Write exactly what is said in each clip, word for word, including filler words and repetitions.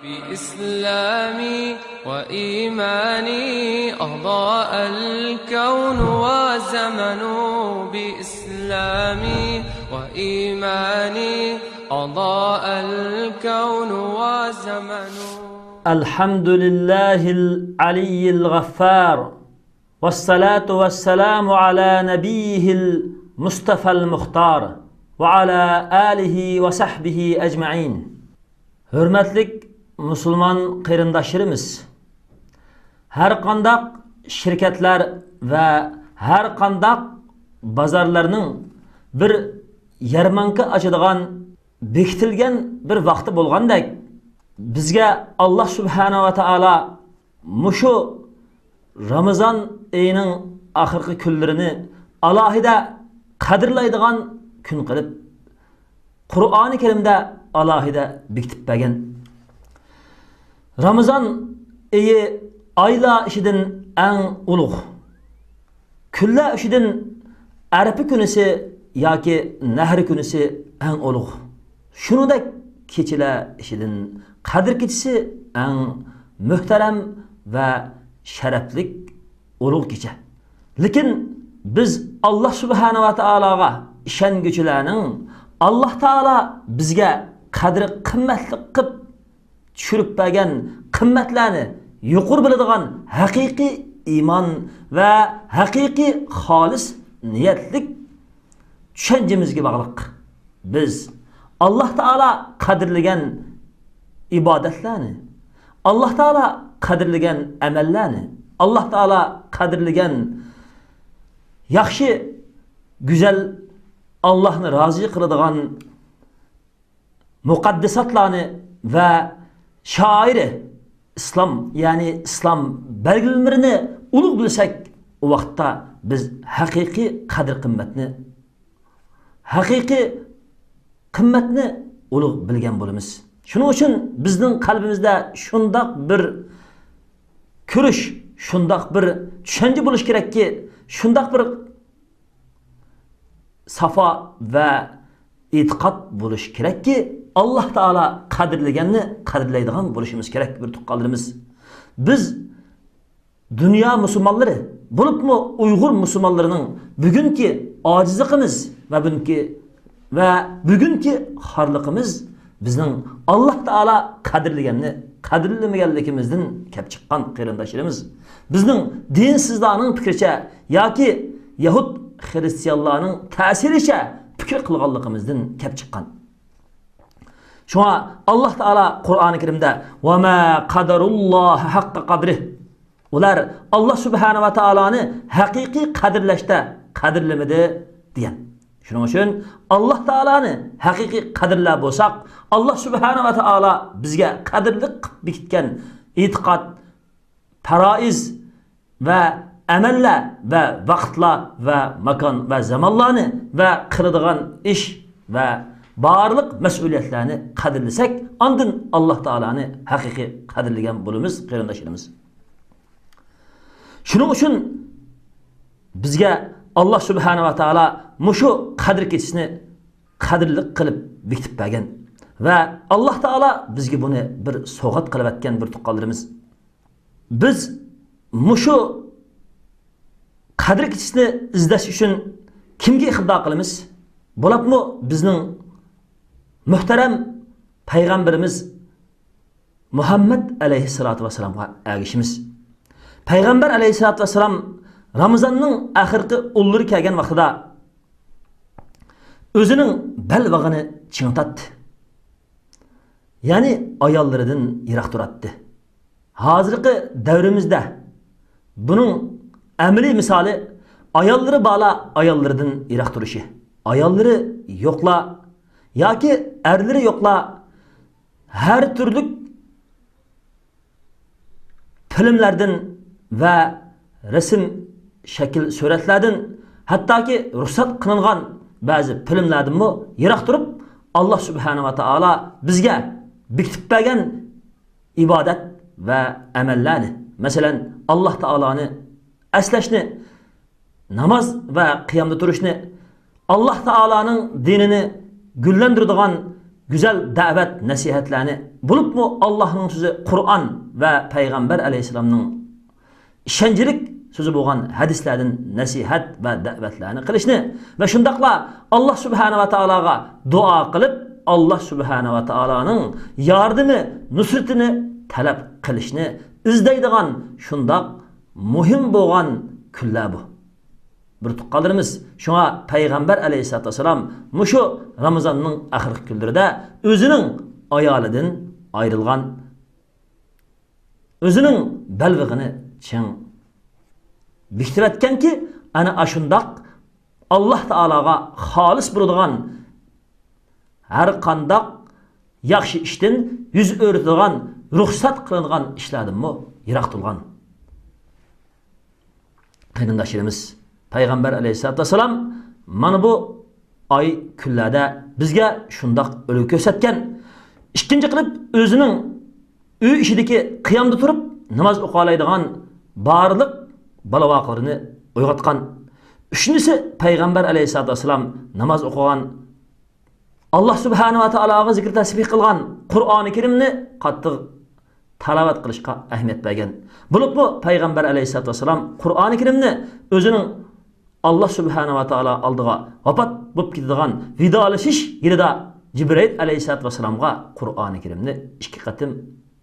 بإسلامي وإيماني أضاء الكون وزمن. بإسلامي وإيماني أضاء الكون وزمن. الحمد لله العلي الغفار، والصلاة والسلام على نبيه المصطفى المختار، وعلى آله وصحبه أجمعين. ھۆرمەتلىك مۇسۇلمان قېرىنداشلىرىمىز، ھەر قانداق شىركەتلەر ۋە ھەر قانداق بازارلارنىڭ بىر يەرمانكا ئاچىدىغان بېكىتىلگەن بىر ۋاقتى بولغاندەك، بىزگە ئاللا سۇبھانەھۇ ۋە تائالا مۇشۇ رامىزان ئېيىنىڭ ئاخىرقى كۈنلىرىنى ئالاھىدە قەدىرلەيدىغان كۈن قىلىپ، قۇرئانى كەرىمدە ئالاھىدە بېكىتىپ بەرگەن. رامىزان ئېيى ئايلار ئىچىدىن ئەڭ ئۇلۇغ، كۈنلەر ئىچىدىن ئەرەپە كۈنىسى ياكى نەھرى كۈنىسى ئەڭ ئۇلۇغ. شۇنىڭدەك كېچىلەر ئىچىدىن قەدىر كېچىسى ئەڭ مۆھتەرەم ۋە شەرەپلىك ئۇلۇغ كېچە. لېكىن بىز ئاللا سۇبھانە ۋە تائالاغا ئىشەنگۈچىلەرنىڭ ئاللا تائالا بىزگە قەدرى قىممەتلىك قىلىپ چۈشۈرۈپ بەرگەن قىممەتلەرنى يۇقىرى بىلىدىغان ھەقىقىي ئىمان ۋە ھەقىقىي خالىس نىيەتلىك چۈشەنچىمىزگە باغلىق. بىز ئاللا تائالا قەدىرلىگەن ئىبادەتلەرنى، ئاللا تائالا قەدىرلىگەن ئەمەللەرنى، ئاللا تائالا قەدىرلىگەن ياخشى، گۈزەل، ئاللانى رازى قىلىدىغان مۇقەددىساتلارنى ۋە شائىرى ئىسلام، يەنى ئىسلام بەلگىلىمىلىرىنى ئۇلۇغ بىلسەك، ئۇ ۋاقىتتا بىز ھەقىقىي قەدىر-قىممەتنى، ھەقىقىي قىممەتنى ئۇلۇغ بىلگەن بولىمىز. شۇنىڭ ئۈچۈن بىزنىڭ قەلبىمىزدە شۇنداق بىر كۆرۈش، شۇنداق بىر چۈشەنچە بولۇشى كېرەككى، شۇنداق بىر ساپا ۋە ئېتىقاد بولۇشى كېرەككى، ئاللا تائالا قەدىرلىگەننى قەدىرلەيدىغان بولۇشىمىز كېرەك، بىر تۇغقانلىرىمىز. بىز دۇنيا مۇسۇلمانلىرى، بولۇپمۇ ئۇيغۇر مۇسۇلمانلىرىنىڭ بۈگۈنكى ئاجىزلىقىمىز ۋە بۈگۈنكى ۋە بۈگۈنكى خارلىقىمىز بىزنىڭ ئاللا تائالا قەدىرلىگەننى قەدىرلىمىگەنلىكىمىزدىن كەپ چىققان، قېرىنداشلىرىمىز. بىزنىڭ دىنسىزلارنىڭ پىكرىچە ياكى يەھۇد خىرىستىيانلارنىڭ تەسىرىچە پىكىر قىلغانلىقىمىزدىن كەپ چىققان. شۇڭا ئاللا تائالا قۇرئانى كەرىمدە، «ۋە مە قەدەرۇللاھە ھەققە قەدرىھ»، ئۇلار ئاللا سۇبھانە ۋە تائالانى ھەقىقىي قەدىرلەشتە قەدىرلىمىدى، دېگەن. شۇنىڭ ئۈچۈن ئاللا تائالانى ھەقىقىي قەدىرلەپ بولساق، ئاللا سۇبھانە ۋە تائالا بىزگە قەدىرلىك قىلىپ بېكىتكەن ئېتىقاد، پەرائىز ۋە ئەمەللەر ۋە ۋاقىتلار ۋە ماكان ۋە زامانلارنى ۋە قىلىدىغان ئىش ۋە بارلىق مەسئۇلىيەتلەرنى قەدىرلىسەك، ئاندىن ئاللا تائالانى ھەقىقىي قەدىرلىگەن بولىمىز، قېرىنداشلىرىمىز. شۇنىڭ ئۈچۈن بىزگە ئاللا سۇبھانە ۋە تائالا مۇشۇ قەدىر كېچىسىنى قەدىرلىك قىلىپ بېكىتىپ بەرگەن ۋە ئاللا تائالا بىزگە بۇنى بىر سوۋغات قىلىۋەتكەن، بىر تۇغقانلىرىمىز. بىز مۇشۇ قەدىر كېچىسىنى ئىزدەش ئۈچۈن كىمگە ئىقتىدا قىلىمىز؟ بولۇپمۇ بىزنىڭ مۆھتەرەم پەيغەمبىرىمىز مۇھەممەد ئەلەيھىسسالاتۇ ۋەسسالامغا ئەگىشىمىز. پەيغەمبەر ئەلەيھىسسالاتۇ ۋەسسالام رامىزاننىڭ ئاخىرقى ئونلىرى كەلگەن ۋاقتىدا ئۆزىنىڭ بەلبېغىنى چىڭىتاتتى. يەنى ئاياللىرىدىن يىراق تۇراتتى. ھازىرقى دەۋرىمىزدە بۇنىڭ ئەمەلىي مىسالى، ئاياللىرى بارلار ئاياللىرىدىن يىراق تۇرۇشى. ئاياللىرى يوقلار ياكى ئەرلىرى يوقلار ھەر تۈرلۈك فىلىملەردىن ۋە رەسىم، شەكىل، سۈرەتلەردىن، ھەتتاكى رۇخسەت قىلىنغان بەزى فىلىملەردىنمۇ يىراق تۇرۇپ، ئاللا سۇبھانە ۋە تائالا بىزگە بېكىتىپ بەرگەن ئىبادەت ۋە ئەمەللەرنى، مەسىلەن، ئاللا تائالانى ئەسلەشنى، ناماز ۋە قىيامدا تۇرۇشنى، ئاللا تائالانىڭ دىنىنى گۈللەندۈرىدىغان گۈزەل دەۋەت نەسىھەتلەرنى، بولۇپمۇ ئاللاھنىڭ سۆزى قۇرئان ۋە پەيغەمبەر ئەلەيھىسسالامنىڭ ئىشەنچلىك سۆزى بولغان ھەدىسلەردىن نەسىھەت ۋە دەۋەتلەرنى قىلىشنى ۋە شۇنداقلا ئاللاھ سۇبھانە ۋە تائالاغا دۇئا قىلىپ، ئاللاھ سۇبھانە ۋە تائالانىڭ ياردىمى، نۇسرىتىنى تەلەپ قىلىشنى ئىزدەيدىغان شۇنداق مۇھىم بولغان كۈنلەر بۇ. بىر تۇغقانلىرىمىز، شۇڭا پەيغەمبەر ئەلەيھىسسالاتۇ ۋەسسالام مۇشۇ رامىزاننىڭ ئاخىرقى كۈنلىرىدە ئۆزىنىڭ ئايالىدىن ئايرىلغان، ئۆزىنىڭ بەلبېغىنى چىڭ بېكىتىۋەتكەنكى، ئەنە ئاشۇنداق ئاللاھ تائالاغا خالىس بولىدىغان ھەر قانداق ياخشى ئىشتىن يۈز ئۆرۈتىدىغان، رۇخسەت قىلىنغان ئىشلاردىنمۇ يىراق تۇرغان. قېرىنداشلىرىمىز، پەيغەمبەر ئەلەيھىسسالاتۇ ۋەسسالام مانا بۇ ئاي، كۈنلەردە بىزگە شۇنداق ئۈلگە كۆرسەتكەن. ئىككىنچى قىلىپ، ئۆزىنىڭ ئۆي ئىچىدىكى قىيامدا تۇرۇپ ناماز ئوقۇيالايدىغان بارلىق بالا-ۋاقىلىرىنى ئويغاتقان. ئۈچىنچىسى، پەيغەمبەر ئەلەيھىسسالاتۇ ۋەسسالام ناماز ئوقۇغان، ئاللاھ سۇبھانە ۋە تائالاغا زىكىر تەسبىھ قىلغان، قۇرئانى كەرىمنى قاتتىق تىلاۋەت قىلىشقا ئەھمىيەت بەرگەن. بولۇپمۇ پەيغەمبەر ئەلەيھىسسالاتۇ ۋەسسالام قۇرئانى كەرىمنى ئۆزىنىڭ ئاللاھ سۇبھانە ۋە تائالا ئالدىغا ۋاپات بولۇپ كېتىدىغان ۋىدالىشىش يىلىدا جىبرىئىل ئەلەيھىسسالاتۇ ۋەسسالامغا قۇرئانى كەرىمنى ئىككى قېتىم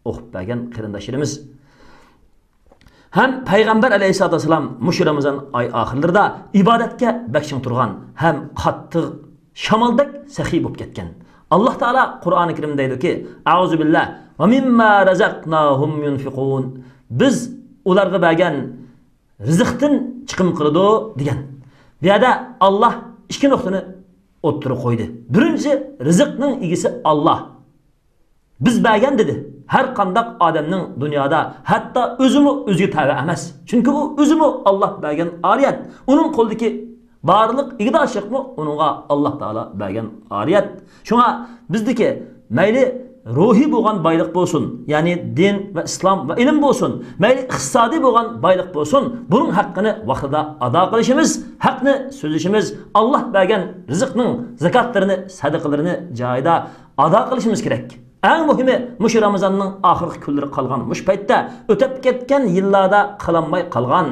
ئوقۇپ بەرگەن قېرىنداشلىرىمىز. ھەم پەيغەمبەر ئەلەيھىسسالاتۇ ۋەسسالام مۇشۇ رامىزان ئاي ئاخىرلىرىدا ئىبادەتكە بەك چىڭ تۇرغان ھەم قاتتىق شامالدەك سېخىي بولۇپ كەتكەن. ئاللاھ تائالا قۇرئانى كەرىمدە دەيدۇكى، ئەئۇزۇ بىللاھ، ۋە مىمما رەزەقناھۇم يۇنفىقۇن. بىز ئۇلارغا بەرگەن رىزىقتىن چىقىم قىلىدۇ دېگەن. بۇ يەردە ئاللاھ ئىككى نۇقتىنى ئوتتۇرىغا قويدى. بىرىنچى، رىزىقنىڭ ئىگىسى ئاللاھ. بىز بەرگەن دېدى. ھەر قانداق ئادەمنىڭ دۇنيادا ھەتتا ئۆزىمۇ ئۆزىگە تەۋە ئەمەس. چۈنكى ئۇ ئۆزىمۇ ئاللاھ بەرگەن ئارىيەت. ئۇنىڭ قولىدىكى بارلىق ئىگىدارچىلىقمۇ ئۇنىڭغا ئاللاھ تائالا بەرگەن ئارىيەت. شۇڭا بىزدىكى مەيلى روھىي بولغان بايلىق بولسۇن، يەنى دىن ۋە ئىسلام ۋە ئىلىم بولسۇن، مەيلى ئىقتىسادىي بولغان بايلىق بولسۇن، بۇنىڭ ھەققىنى ۋاقتىدا ئادا قىلىشىمىز، ھەقنى سۆزلىشىمىز، ئاللاھ بەرگەن رىزىقنىڭ زاكاتلىرىنى، سەدىقىلىرىنى جايىدا ئادا قىلىشىمىز كېرەك. ئەڭ مۇھىمى، مۇشۇ رامىزاننىڭ ئاخىرقى كۈنلىرى قالغان مۇشۇ پەيتتە ئۆتۈپ كەتكەن يىللاردا قىلالماي قالغان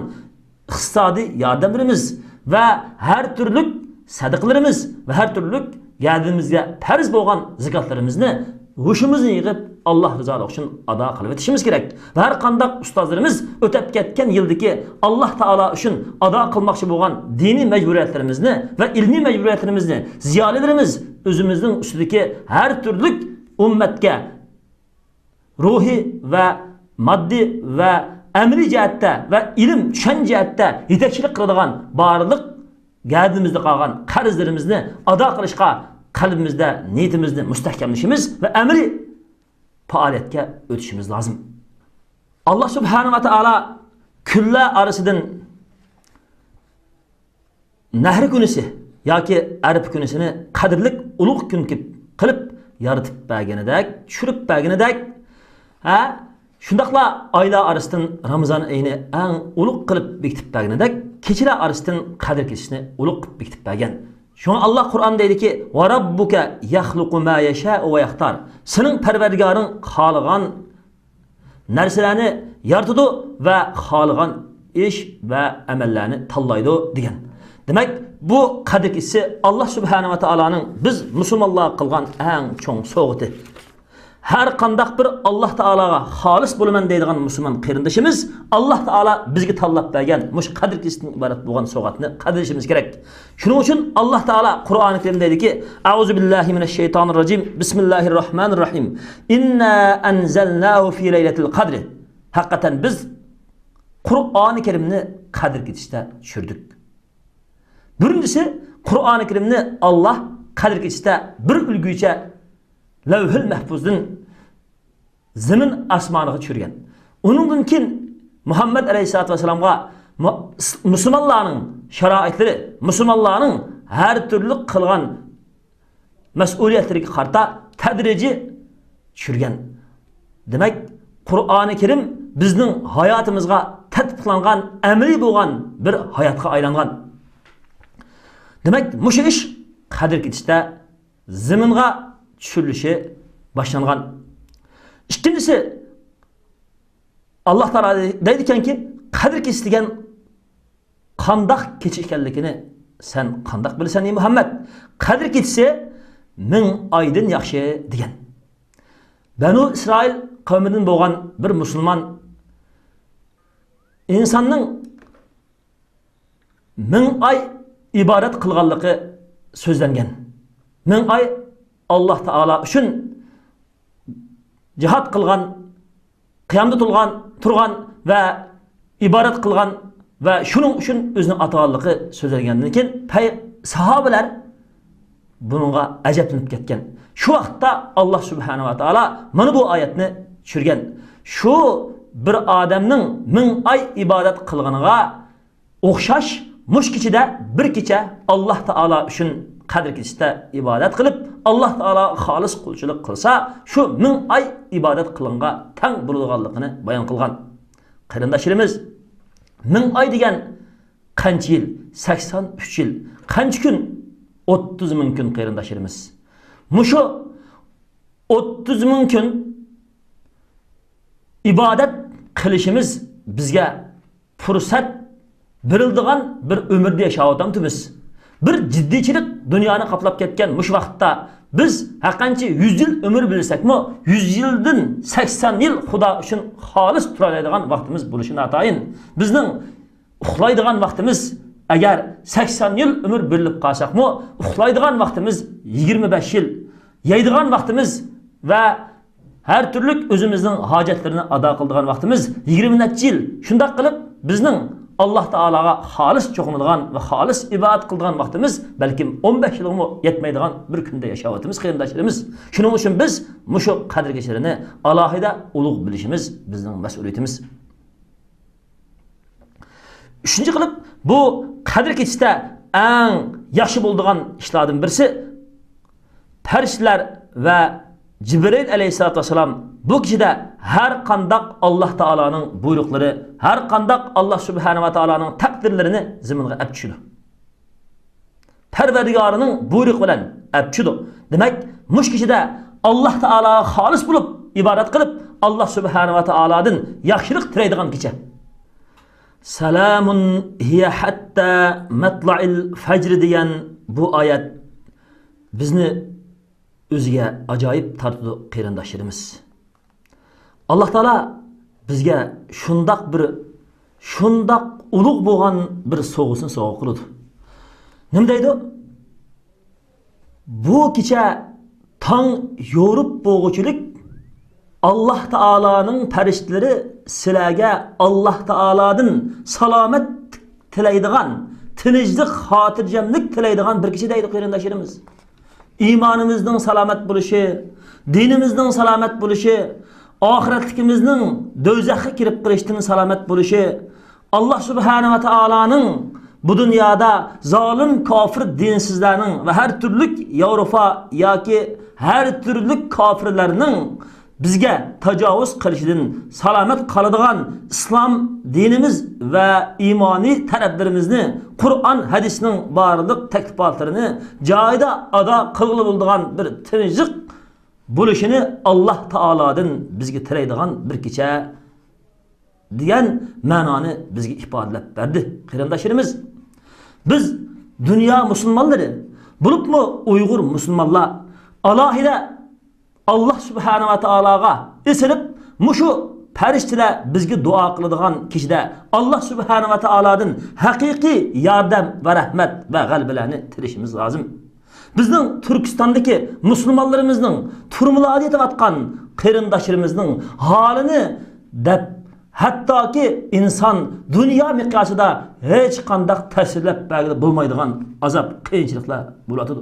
ئىقتىسادىي ياردەملىرىمىز ۋە ھەر تۈرلۈك سەدىقىلىرىمىز ۋە ھەر تۈرلۈك گەدىنىمىزگە پەرز بولغان زاكاتلىرىمىزنى ھوشىمىزنى يىغىپ، ئاللاھ رىزالىقى ئۈچۈن ئادا قىلىۋېتىشىمىز كېرەك. ۋە ھەر قانداق ئۇستازلىرىمىز ئۆتۈپ كەتكەن يىلدىكى ئاللاھ تائالا ئۈچۈن ئادا قىلماقچى بولغان دىنىي مەجبۇرىيەتلىرىمىزنى ۋە ئىلمىي مەجبۇرىيەتلىرىمىزنى، زىيالىيلىرىمىز ئۆزىمىزنىڭ ئۈستىدىكى ھەر تۈرلۈك ئۈممەتكە روھىي ۋە ماددىي ۋە ئەمەلىي جەھەتتە ۋە ئىلىم، چۈشەنچە جەھەتتە يېتەكچىلىك قىلىدىغان بارلىق گەدىنىمىزدە قالغان قەرزلىرىمىزنى ئادا قىلىشقا قەلبىمىزدە نىيىتىمىزنى مۇستەھكەملىشىمىز ۋە ئەمەلىي پائالىيەتكە ئۆتۈشىمىز لازىم. ئاللاھ سۇبھانەھۇ ۋە تائالا كۈنلەر ئارىسىدىن نەھرى كۈنىسى ياكى ئەرەپە كۈنىسىنى قەدىرلىك ئۇلۇغ كۈن قىلىپ يارىتىپ بەرگىنىدەك، چۈشۈرۈپ بەرگىنىدەك، ھە، شۇنداقلا ئايلار ئارىسىدىن رامىزان ئېيىنى ئەڭ ئۇلۇغ قىلىپ بېكىتىپ بەرگىنىدەك، كېچىلەر ئارىسىدىن قەدىر كېچىسىنى ئۇلۇغ قىلىپ بېكىتىپ بەرگەن. شۇڭا ئاللاھ قۇرئاندا دەيدۇكى، ۋە رەببۇكە يەخلۇقۇ ما يەشائۇ ۋە يەختار. سېنىڭ پەرۋەردىگارىڭ خالىغان نەرسىلەرنى يارىتىدۇ ۋە خالىغان ئىش ۋە ئەمەللەرنى تاللايدۇ دېگەن. دېمەك، بۇ قەدىر كېچىسى ئاللاھ سۇبھانەھۇ ۋە تائالانىڭ بىز مۇسۇلمانلارغا قىلغان ئەڭ چوڭ سوۋغىتى. ھەر قانداق بىر ئاللاھ تائالاغا خالىس بولىمەن دەيدىغان مۇسۇلمان قېرىندىشىمىز ئاللاھ تائالا بىزگە تاللاپ بەرگەن مۇشۇ قەدىر كېچىسىدىن ئىبارەت بولغان سوۋغاتنى قەدىرلىشىمىز كېرەك. شۇنىڭ ئۈچۈن ئاللاھ تائالا قۇرئانى كەرىمدە دەيدۇكى، ئەئۇزۇ بىللاھى مىنەششەيتانىررەجىم، بىسمىللاھىررەھمانىررەھىم. ئىننا ئەنزەلناھۇ فى لەيلەتىل قەدرى. ھەقىقەتەن بىز قۇرئانى كەرىمنى قەدىر كېچىسىدە چۈشۈردۇق. بىرىنچىسى، قۇرئانى كەرىمنى ئاللاھ قەدىر كېچىسىدە بىر ئۆلگۈچە لەۋھىل مەھپۇزدىن زېمىن ئاسمانىغا چۈشۈرگەن. ئۇنىڭدىن كېيىن مۇھەممەد ئەلەيھىسسالاتۇ ۋەسسالامغا مۇ-، مۇسۇلمانلارنىڭ شارائىتلىرى، مۇسۇلمانلارنىڭ ھەر تۈرلۈك قىلغان مەسئۇلىيەتلىرىگە قارىتا تەدرىجىي چۈشۈرگەن. دېمەك، قۇرئانى كەرىم بىزنىڭ ھاياتىمىزغا تەتبىقلانغان، ئەمەلىي بولغان بىر ھاياتقا ئايلانغان. دېمەك، مۇشۇ ئىش قەدىر كېچىسىدە زېمىنغا چۈشۈرۈلۈشى باشلانغان. ئىككىنچىسى، ئاللاھ تائالا دەيدىكەنكى، قەدىر كېچىسى دېگەن قانداق كېچە ئىكەنلىكىنى سەن قانداق بىلىسەن، ئەي مۇھەممەد؟ قەدىر كېچىسى مىڭ ئايدىن ياخشى، دېگەن. بەنۇ ئىسرائىل قەۋمىدىن بولغان بىر مۇسۇلمان ئىنساننىڭ مىڭ ئاي ئىبادەت قىلغانلىقى سۆزلەنگەن. مىڭ ئاي ئاللاھ تائالا ئۈچۈن جىھاد قىلغان، قىيامدا تۇرغان، تۇرغان ۋە ئىبادەت قىلغان ۋە شۇنىڭ ئۈچۈن ئۆزىنى ئاتىغانلىقى سۆزلەنگەندىن كېيىن، پەي-، ساھابىلەر بۇنىڭغا ئەجەبلىنىپ كەتكەن. شۇ ۋاقىتتا ئاللاھ سۇبھانەھۇ ۋە تائالا مانا بۇ ئايەتنى چۈشۈرگەن. شۇ بىر ئادەمنىڭ مىڭ ئاي ئىبادەت قىلغىنىغا ئوخشاش، مۇشۇ كېچىدە بىر كېچە ئاللاھ تائالا ئۈچۈن قەدىر كېچىسىدە ئىبادەت قىلىپ، ئاللاھ تائالاغا خالىس قۇلچىلىق قىلسا، شۇ مىڭ ئاي ئىبادەت قىلغانغا تەڭ بولىدىغانلىقىنى بايان قىلغان. قېرىنداشلىرىمىز، مىڭ ئاي دېگەن قانچە يىل؟ سەكسەن ئۈچ يىل. قانچە كۈن؟ ئوتتۇز مىڭ كۈن، قېرىنداشلىرىمىز. مۇشۇ ئوتتۇز مىڭ كۈن ئىبادەت قىلىشىمىز بىزگە پۇرسەت بېرىلىدىغان بىر ئۆمۈردە ياشاۋاتامتىمىز. بىر جىددىيچىلىك دۇنيانى قاپلاپ كەتكەن مۇشۇ ۋاقىتتا بىز ھەرقانچە يۈز يىل ئۆمۈر بىلسەكمۇ، يۈز يىلدىن سەكسەن يىل خۇدا ئۈچۈن خالىس تۇرالايدىغان ۋاقتىمىز بولۇشى ناتايىن. بىزنىڭ ئۇخلايدىغان ۋاقتىمىز، ئەگەر سەكسەن يىل ئۆمۈر بېرىلىپ قالساقمۇ، ئۇخلايدىغان ۋاقتىمىز يىگىرمە بەش يىل، يەيدىغان ۋاقتىمىز ۋە ھەر تۈرلۈك ئۆزىمىزنىڭ ھاجەتلىرىنى ئادا قىلىدىغان ۋاقتىمىز يىگىرمە نەچچە يىل. شۇنداق قىلىپ، بىزنىڭ ئاللاھ تائالاغا خالىس چوقۇنىدىغان ۋە خالىس ئىبادەت قىلىدىغان ۋاقتىمىز بەلكىم ئون بەش يىلغىمۇ يەتمەيدىغان بىر كۈندە ياشاۋاتىمىز، قېرىنداشلىرىمىز. شۇنىڭ ئۈچۈن بىز مۇشۇ قەدىر كېچىلىرىنى ئالاھىدە ئۇلۇغ بىلىشىمىز بىزنىڭ مەسئۇلىيىتىمىز. ئۈچىنچى قىلىپ، بۇ قەدىر كېچىسىدە ئەڭ ياخشى بولىدىغان ئىشلاردىن بىرسى، پەرىشتىلەر ۋە جىبرىئىل ئەلەيھىسسالاتۇ ۋەسسالام بۇ كېچىدە ھەر قانداق ئاللاھ تائالانىڭ بۇيرۇقلىرى، ھەر قانداق ئاللاھ سۇبھانەھۇ ۋە تائالانىڭ تەقدىرلىرىنى زېمىنغا ئەپ چۈشىدۇ. پەرۋەردىگارىنىڭ بۇيرۇقى بىلەن ئەپ چۈشىدۇ. دېمەك، مۇشۇ كېچىدە ئاللاھ تائالاغا خالىس بولۇپ ئىبادەت قىلىپ، ئاللاھ سۇبھانەھۇ ۋە تائالادىن ياخشىلىق تىلەيدىغان كېچە. سالامۇن ھىيە ھەتتا مەتلائىل فەجر دېگەن بۇ ئايەت بىزنى ئۆزىگە ئاجايىپ تارتىدۇ، قېرىنداشلىرىمىز. ئاللاھ تائالا بىزگە شۇنداق بىر، شۇنداق ئۇلۇغ بولغان بىر سوۋغىسىنى سوۋغا قىلىدۇ. نېمە دەيدۇ؟ بۇ كېچە تاڭ يورۇپ بولغۇچىلىك ئاللاھ تائالانىڭ پەرىشتىلىرى سىلەرگە ئاللاھ تائالادىن سالامەت تىلەيدىغان، تىنچلىق، خاتىرجەملىك تىلەيدىغان بىر كېچە دەيدۇ، قېرىنداشلىرىمىز. ئىمانىمىزنىڭ سالامەت بولۇشى، دىنىمىزنىڭ سالامەت بولۇشى، ئاخىرەتلىكىمىزنىڭ دوزاخقا كىرىپ قېلىشتىن سالامەت بولۇشى، ئاللاھ سۇبھانەھۇ ۋە تائالانىڭ بۇ دۇنيادا زالىم، كاپىر، دىنسىزلەرنىڭ ۋە ھەر تۈرلۈك ياۋروپا ياكى ھەر تۈرلۈك كاپىرلارنىڭ بىزگە تاجاۋۇز قىلىشىدىن سالامەت قالىدىغان ئىسلام دىنىمىز ۋە ئىمانىي تەرەپلىرىمىزنى قۇرئان، ھەدىسنىڭ بارلىق تەكلىپاتلىرىنى جايىدا ئادا قىلغىلى بولىدىغان بىر تىنچلىق بولۇشىنى ئاللاھ تائالادىن بىزگە تىلەيدىغان بىر كېچە دېگەن مەنانى بىزگە ئىپادىلەپ بەردى. قېرىنداشلىرىمىز، بىز دۇنيا مۇسۇلمانلىرى، بولۇپمۇ ئۇيغۇر مۇسۇلمانلار ئالاھىدە ئاللاھ سۇبھانەھۇ ۋە تائالاغا ئېسىلىپ، مۇشۇ پەرىشتىلەر بىزگە دۇئا قىلىدىغان كېچىدە ئاللاھ سۇبھانەھۇ ۋە تائالادىن ھەقىقىي ياردەم ۋە رەھمەت ۋە غەلىبىلەرنى تىلىشىمىز لازىم. بىزنىڭ تۈركىستاندىكى مۇسۇلمانلىرىمىزنىڭ، تۈرمىلەردە يېتىۋاتقان قېرىنداشلىرىمىزنىڭ ھالىنى دەپ، ھەتتاكى ئىنسان دۇنيا مىقياسىدا ھېچقانداق تەسۋىرلەپ بەرگىلى بولمايدىغان ئازاب، قىيىنچىلىقلار بولۇۋاتىدۇ.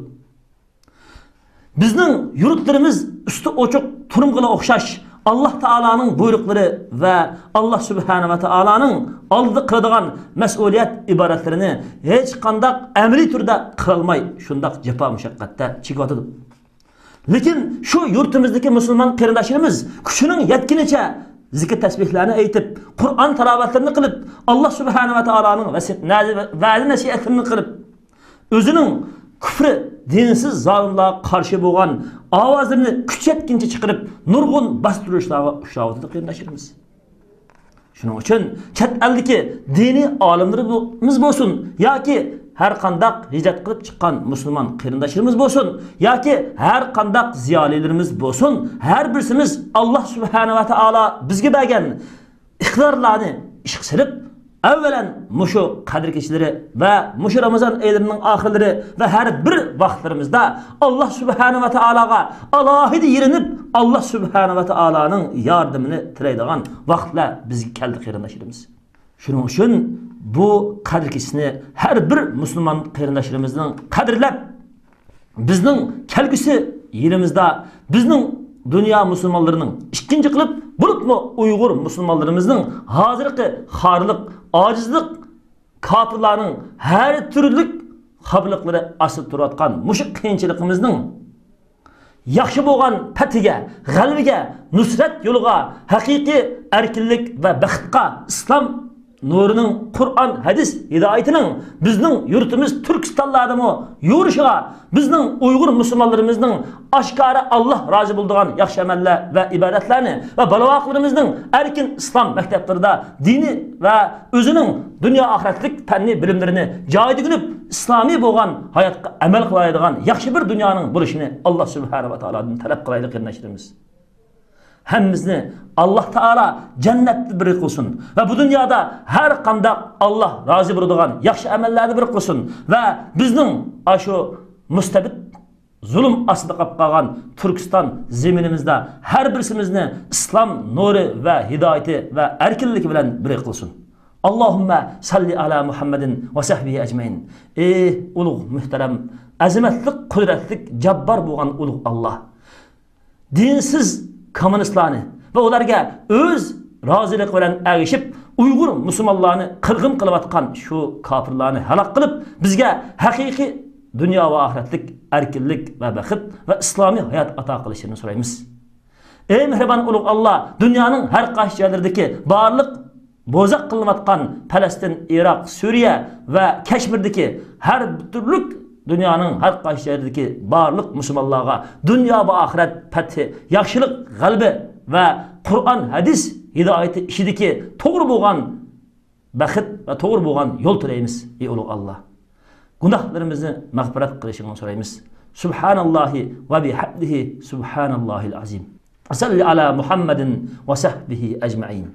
بىزنىڭ يۇرتلىرىمىز ئۈستى ئوچۇق تۇرمىغىلى ئوخشاش، ئاللاھ تائالانىڭ بۇيرۇقلىرى ۋە ئاللاھ سۇبھانەھۇ ۋە تائالانىڭ ئالدىدا قىلىدىغان مەسئۇلىيەت ئىبادەتلىرىنى ھېچقانداق ئەمەلىي تۈردە قىلالماي، شۇنداق جاپا مۇشەققەتتە چېكىۋاتىدۇ. لېكىن شۇ يۇرتىمىزدىكى مۇسۇلمان قېرىنداشلىرىمىز كۈچىنىڭ يەتكىنىچە زىكىر تەسبىھلەرنى ئېيتىپ، قۇرئان تىلاۋەتلىرىنى قىلىپ، ئاللاھ سۇبھانەھۇ ۋە تائالانىڭ ۋەسى-، نەزى-، ۋەزى نەسىھەتلىرىنى قىلىپ، ئۆزىنىڭ كۇفرى، دىنسىز زالىملارغا قارشى بولغان ئاۋازلىرىنى كۈچ يەتكىنچە چىقىرىپ، نۇرغۇن باستۇرۇشلارغا ئۇچراۋاتىدۇ، قېرىنداشلىرىمىز. شۇنىڭ ئۈچۈن چەت ئەلدىكى دىنىي ئالىملىرىمىز بولسۇن ياكى ھەر قانداق ھىجرەت قىلىپ چىققان مۇسۇلمان قېرىنداشلىرىمىز بولسۇن ياكى ھەر قانداق زىيالىيلىرىمىز بولسۇن، ھەر بىرسىمىز ئاللا سۇبھانە ۋە تائالا بىزگە بەرگەن ئىقتىدارلارنى ئىشقا سېلىپ، ئەۋۋەلەن مۇشۇ قەدىر كېچىلىرى ۋە مۇشۇ رامىزان ئايلىرىنىڭ ئاخىرلىرى ۋە ھەر بىر ۋاقىتلىرىمىزدا ئاللا سۇبھانە ۋە تائالاغا ئالاھىدە يېلىنىپ، ئاللا سۇبھانە ۋە تائالانىڭ ياردىمىنى تىلەيدىغان ۋاقىتلار بىزگە كەلدى، قېرىنداشلىرىمىز. شۇنىڭ ئۈچۈن بۇ قەدىر كېچىسىنى ھەر بىر مۇسۇلمان قېرىنداشلىرىمىزنىڭ قەدىرلەپ، بىزنىڭ كەلگۈسى يىلىمىزدا بىزنىڭ دۇنيا مۇسۇلمانلىرىنىڭ، ئىككىنچى قىلىپ، بولۇپمۇ ئۇيغۇر مۇسۇلمانلىرىمىزنىڭ ھازىرقى خارلىق، ئاجىزلىق، كاپىرلارنىڭ ھەر تۈرلۈك خاپىلىقلىرى ئاستىدا تۇرۇۋاتقان مۇشۇ قىيىنچىلىقىمىزنىڭ ياخشى بولغان پەتھىگە، غەلىبىگە، نۇسرەت يولىغا، ھەقىقىي ئەركىنلىك ۋە بەختقە، ئىسلام نۇرىنىڭ، قۇرئان، ھەدىس ھىدايىتىنىڭ بىزنىڭ يۇرتىمىز تۈركىستانلاردىمۇ يورۇشىغا، بىزنىڭ ئۇيغۇر مۇسۇلمانلىرىمىزنىڭ ئاشكارا ئاللا رازى بولىدىغان ياخشى ئەمەللەر ۋە ئىبادەتلەرنى ۋە بالا-ۋاقىلىرىمىزنىڭ ئەركىن ئىسلام مەكتەپلىرىدە دىنىي ۋە ئۆزىنىڭ دۇنيا ئاخىرەتلىك پەننىي بىلىملىرىنى جايىدا ئۆگىنىپ، ئىسلامىي بولغان ھاياتقا ئەمەل قىلالايدىغان ياخشى بىر دۇنيانىڭ بولۇشىنى ئاللا سۇبھانە ۋە تائالادىن تەلەپ قىلايلى، قېرىنداشلىرىمىز. ھەممىمىزنى ئاللا تائالا جەننەتتە بىر قىلسۇن ۋە بۇ دۇنيادا ھەر قانداق ئاللا رازى بولىدىغان ياخشى ئەمەللەردە بىر قىلسۇن ۋە بىزنىڭ ئاشۇ مۇستەبىت زۇلۇم ئاستىدا قاپقالغان تۈركىستان زېمىنىمىزدا ھەر بىرسىمىزنى ئىسلام نۇرى ۋە ھىدايىتى ۋە ئەركىنلىكى بىلەن بىر قىلسۇن. ئاللاھۇممە ساللى ئالا مۇھەممەدىن ۋە سەھبىھى ئەجمەئىن. ئى ئۇلۇغ، مۇھتەرەم، ئەزىمەتلىك، قۇدرەتلىك، جاببار بولغان ئۇلۇغ ئاللا! دىنسىز كوممۇنىستلارنى ۋە ئۇلارغا ئۆز رازىلىقى بىلەن ئەگىشىپ، ئۇيغۇر مۇسۇلمانلارنى قىرغىن قىلىۋاتقان شۇ كاپىرلارنى ھالاك قىلىپ، بىزگە ھەقىقىي دۇنيا ۋە ئاخىرەتلىك ئەركىنلىك ۋە بەخت ۋە ئىسلامىي ھايات ئاتا قىلىشىنى سورايمىز. ئەي مېھرىبان ئۇلۇغ ئاللا، دۇنيانىڭ ھەر قايسى جايلىرىدىكى بارلىق بوزەك قىلىنىۋاتقان پەلەستىن، ئىراق، سۈرىيە ۋە كەشمىردىكى ھەر تۈرلۈك دۇنيانىڭ ھەر قايسى جايلىرىدىكى بارلىق مۇسۇلمانلارغا دۇنيا ۋە ئاخىرەت پەتھى، ياخشىلىق، غەلىبە ۋە قۇرئان، ھەدىس ھىدايىتى ئىچىدىكى توغرا بولغان بەخت ۋە توغرا بولغان يول تىلەيمىز، ئى ئۇلۇغ ئاللا. گۇناھلىرىمىزنى مەغپىرەت قىلىشىڭنى سورايمىز. سۇبھاناللاھى ۋە بىھەمدىھى، سۇبھاناللاھىل ئەزىم. سەللى ئالا مۇھەممەدىن ۋە سەھبىھى ئەجمەئىن.